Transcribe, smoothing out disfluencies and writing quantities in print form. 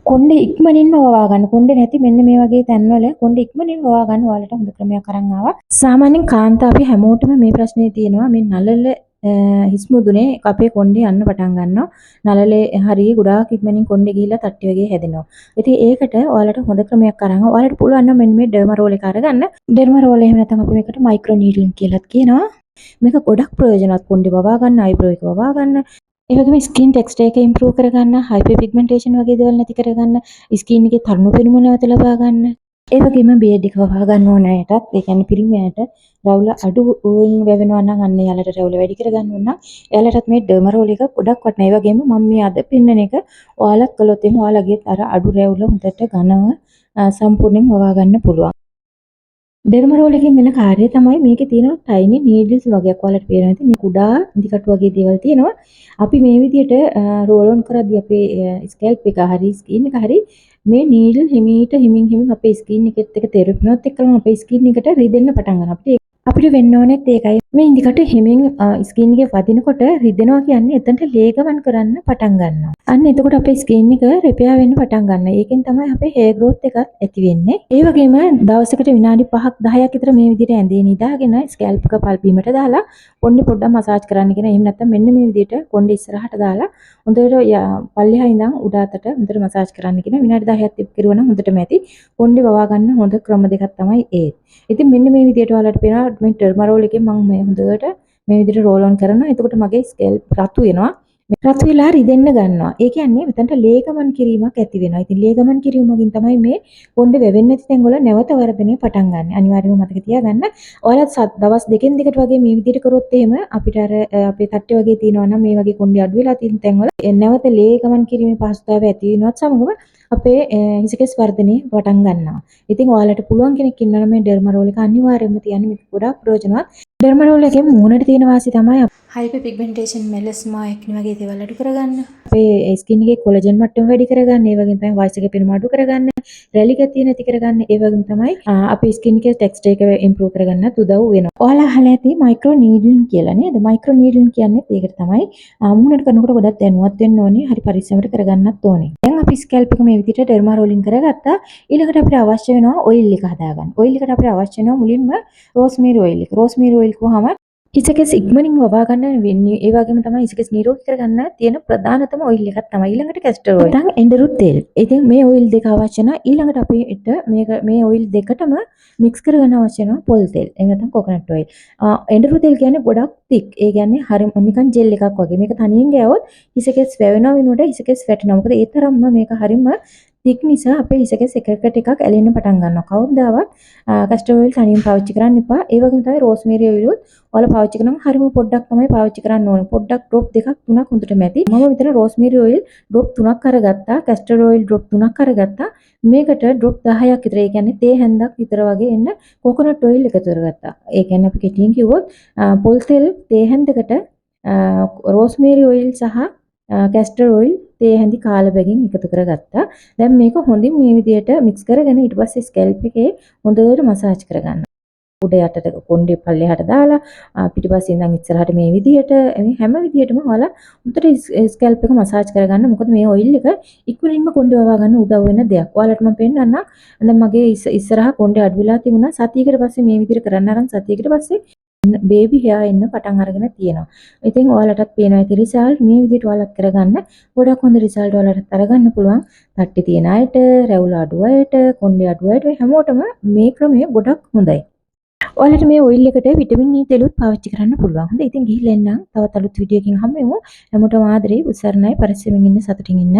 කොණ්ඩේ ඉක්මනින්ම වවා ගන්න. කොණ්ඩේ නැති මෙන්න මේ වගේ තැන්වල කොණ්ඩේ ඉක්මනින් වවා ගන්න ඔයාලට හොඳ ක්‍රමයක් අරන් ආවා. සාමාන්‍යයෙන් කාන්තා අපි හැමෝටම මේ ප්‍රශ්නේ තියෙනවා. මේ නළල හිස් මුදුනේ අපේ කොණ්ඩේ යන්න පටන් ගන්නවා. නළලේ හරිය ගොඩාක් ඉක්මනින් කොණ්ඩේ ගිහිල්ලා තට්ටි වගේ හැදෙනවා. ඉතින් ඒකට ඔයාලට හොඳ ක්‍රමයක් අරන් ආවා. ඔයාලට පුළුවන් නම් මෙන්න මේ ඩර්මා රෝල් එක අරගන්න. ඩර්මා රෝල් එහෙම නැත්නම් අපි මේකට මයික්‍රෝ නීඩලින් කියලාත් කියනවා. මේක ගොඩක් ප්‍රයෝජනවත් කොණ්ඩේ වවා ගන්න, අයිබ්‍රෝ එක වවා ගන්න. ඒ වගේම ස්කින් ටෙක්ස්චර් එක ඉම්ප්‍රූව් කරගන්න, හයිපර් පිග්මන්ටේෂන් වගේ දේවල් නැති කරගන්න, ස්කින් එකේ තරුණ පෙනුම නැවත ලබා ගන්න. ඒ වගේම බියර්ඩ් එක වවා ගන්න ඕන අයටත්, ඒ කියන්නේ පිරිමි අයට රැවුල අඩුවෙන් වැවෙනවා නම් අන්න එයාලට රැවුල වැඩි කරගන්න ඕන නම් එයාලටත් මේ ඩර්මා රෝල් එක ගොඩක් වටිනවා. ඒ වගේම මම මේ අද පෙන්නන එක ඔයාලත් කළොත් එහෙම ඔයාලගේත් අර අඩු රැවුල හොඳට ඝනව සම්පූර්ණයෙන් වවා ගන්න පුළුවන්. ඩෙර්මා රෝල් එකෙන් වෙන කාර්යය තමයි මේකේ තියෙන ටයිනි නීඩල්ස් වගයක් ඔයාලට පේනවා ඇති. මේ කුඩා ඉදිකටු වගේ දේවල් තියෙනවා. අපි මේ විදිහට රෝල් ඔන් කරද්දී අපේ ස්කැල්ප් එක හරි ස්කින් එක හරි මේ නීඩල් හිමීට හිමින් හිමින් අපේ ස්කින් එකෙත් එක්ක තෙරපිනවත් එක්කම අපේ ස්කින් එකට රිදෙන්න පටන් ගන්නවා. අපිට වෙන්න ඕනෙත් ඒකයි. මේ ඉදිකටු හිමින් ස්කින් එකේ වදිනකොට රිදෙනවා කියන්නේ එතනට ලේ ගමන් කරන්න පටන් ගන්නවා. අන්න එතකොට අපේ ස්කින් එක රිපෙයාර් වෙන්න පටන් ගන්නවා. ඒකෙන් තමයි අපේ හෙයාර් ග්‍රෝත් එකත් ඇති වෙන්නේ. ඒ වගේම දවසකට විනාඩි 5ක් 10ක් විතර මේ විදිහට ඇඳේ නිදාගෙන ස්කැල්ප් එක පල් බිමට දාලා කොණ්ඩේ පොඩ්ඩක් මසාජ් කරන්න කියන. එහෙම නැත්නම් මෙන්න මේ විදිහට කොණ්ඩේ ඉස්සරහට දාලා හොඳට පල්ලෙහා ඉඳන් උඩ අතට හොඳට මසාජ් කරන්න කියන. විනාඩි 10ක් තිබ් කෙරුවා නම් හොඳටම ඇති. කොණ්ඩේ වවා ගන්න හොඳ ක්‍රම දෙකක් තමයි ඒ. ඉතින් මෙන්න මේ විදිහට ඔයාලට පේනවා මේ ඩර්මා රෝල් එකෙන් මම මේ හොඳට මේ විදිහට රෝල් ඔන් කරනවා. එතකොට මගේ ස්කැල්ප් රතු වෙනවා. රතු වෙලා රිදෙන්න ගන්නවා. ඒ කියන්නේ මෙතනට ලේ ගමන් කිරීමක් ඇති වෙනවා. ඉතින් ලේ ගමන් කිරීම මගින් තමයි මේ කොණ්ඩේ වැවෙන්නේ නැති තැන් වල නැවත වර්ධනය පටන් ගන්න. අනිවාර්යයෙන්ම මතක තියාගන්න. ඔයාලත් දවස් දෙකෙන් දෙකට වගේ මේ විදිහට කරොත් එහෙම අපිට අර අපේ තට්ටේ වගේ තියෙනවා නම් මේ වගේ කොණ්ඩේ අඩු වෙලා තියෙන තැන් වල නැවත ලේ ගමන් කිරීමේ පහසුතාවය ඇති වෙනවත් සමගම අපේ හිසකෙස් වර්ධනය පටන් ගන්නවා. ඉතින් ඔයාලට පුළුවන් කෙනෙක් ඉන්නවා නම් මේ ඩර්මා රෝල් එක අනිවාර්යයෙන්ම තියන්න. මේක ගොඩාක් ප්‍රයෝජනවත්. ඩර්මා රෝල් එකෙන් මූණට තියෙන වාසි තමයි හයිපර් පිග්මන්ටේෂන්, මෙලස්මා, ඇක්නි වගේ දේවල් අඩු කරගන්න. අපේ ස්කින් එකේ කොලජන් මට්ටම වැඩි කරගන්න, ඒ වගේම තමයි වයසක පෙනුම අඩු කරගන්න, රැලි ගතිය නැති කරගන්න, ඒ වගේම තමයි අපේ ස්කින් එකේ ටෙක්ස්චර් එක ඉම්ප්‍රූව් කරගන්නත් උදව් වෙනවා. ඔයාලා අහලා ඇති මයික්‍රෝ නීඩලින් කියලා නේද? මයික්‍රෝ නීඩලින් කියන්නේ ඒකට තමයි. මූණට කරනකොට ගොඩක් දැනුවත් වෙන්න ඕනේ, හරි පරිස්සමට කරගන්නත් ඕනේ. දැන් අපි ස්කැල්ප් එක මේ විදිහට ඩර්මා රෝලින් කරගත්තා. ඊළඟට අපිට අවශ්‍ය වෙනවා ඔයිල් එක හදාගන්න. ඔයිල් එකට අපිට අවශ්‍ය වෙනවා මුලින්ම රෝස්මේරි ඔයිල් එක. රෝස්මේරි ඔයිල් කිව්වහම හිසකෙස් ඉක්මනින් වවා ගන්න වෙන්නේ. ඒ වගේම තමයි හිසකෙස් නිරෝගී කරගන්න තියෙන ප්‍රධානතම ඔයිල් එකක් තමයි. ඊළඟට කැස්ටර් ඔයිල්. නැත්නම් එඬරු තෙල්. ඉතින් මේ ඔයිල් දෙක අවශ්‍ය නම් ඊළඟට අපිට මේක මේ ඔයිල් දෙකටම මික්ස් කරගන්න අවශ්‍ය වෙනවා පොල් තෙල්. එහෙම නැත්නම් කොකනට් ඔයිල්. එඬරු තෙල් කියන්නේ ගොඩක් තික්. ඒ කියන්නේ හරි නිකන් ජෙල් එකක් වගේ. මේක තනියෙන් ගෑවොත් හිසකෙස් වැවෙනව වෙනුවට හිසකෙස් වැටෙනවා. මොකද ඒ තරම්ම මේක හරිම තික් නිසා අපේ හිසකෙස් එකකට එකක් ඇලෙන්න පටන් ගන්නවා. කවදාවත් කැස්ටර් ඔයිල් තනියෙන් පාවිච්චි කරන්න එපා. ඒ වගේම තමයි රෝස්මේරි ඔයිල් උත් ඔයාලා පාවිච්චි කරනම හරිම පොඩ්ඩක් තමයි පාවිච්චි කරන්න ඕනේ. පොඩ්ඩක් ඩ්‍රොප් දෙකක් තුනක් හොඳටම ඇති. මම මෙතන රෝස්මේරි ඔයිල් ඩ්‍රොප් තුනක් අරගත්තා. කැස්ටර් ඔයිල් ඩ්‍රොප් තුනක් අරගත්තා. මේකට ඩ්‍රොප් 10ක් විතර, ඒ කියන්නේ තේ හැන්දක් විතර වගේ එන්න කොකනට් ඔයිල් එකතු කරගත්තා. ඒ කියන්නේ අපි කෙටියෙන් කිව්වොත් පොල් තෙල් තේ හැන්දකට රෝස්මේරි ඔයිල් සහ කැස්ටර් ඔයිල් තේ හැඳි කාල බැගින් එකතු කරගත්තා. දැන් මේක හොඳින් මේ විදිහට මික්ස් කරගෙන ඊට පස්සේ ස්කැල්ප් එකේ හොඳට මසාජ් කරගන්න. උඩ යටට කොණ්ඩේ පල්ලෙහාට දාලා පිටිපස්සේ ඉඳන් ඉස්සරහට මේ විදිහට මේ හැම විදිහටම ඔයාලා හොඳට ස්කැල්ප් එක මසාජ් කරගන්න. මොකද මේ ඔයිල් එක ඉක්මනින්ම කොණ්ඩේ වවා ගන්න උදව් වෙන දෙයක්. ඔයාලට මම පෙන්නන්නම්. දැන් මගේ ඉස්සරහා කොණ්ඩේ අඩු වෙලා තිබුණා. සතියකට පස්සේ මේ විදිහට කරන්න අරන් සතියකට පස්සේ බේබි හෙයා එන්න පටන් අරගෙන තියෙනවා. ඉතින් ඔයාලටත් පේනවා ඇති රිසල්ට්. මේ විදිහට ඔයාලත් කරගන්න. ගොඩක් හොඳ රිසල්ට් ඔයාලටත් අරගන්න පුළුවන්. තට්ටි තියෙන අයට, රැවුල අඩු අයට, කොණ්ඩේ අඩු අයට මේ හැමෝටම මේ ක්‍රමය ගොඩක් හොඳයි. ඔයාලට මේ ඔයිල් එකට විටමින් E තෙලුත් පාවිච්චි කරන්න පුළුවන්. හොඳයි, ඉතින් ගිහිල්ලා එන්නම්. තවත් අලුත් වීඩියෝ එකකින් හමු වෙමු. හැමෝටම ආදරේ, උසර්ණයි, පරිස්සමෙන් ඉන්න, සතුටින් ඉන්න.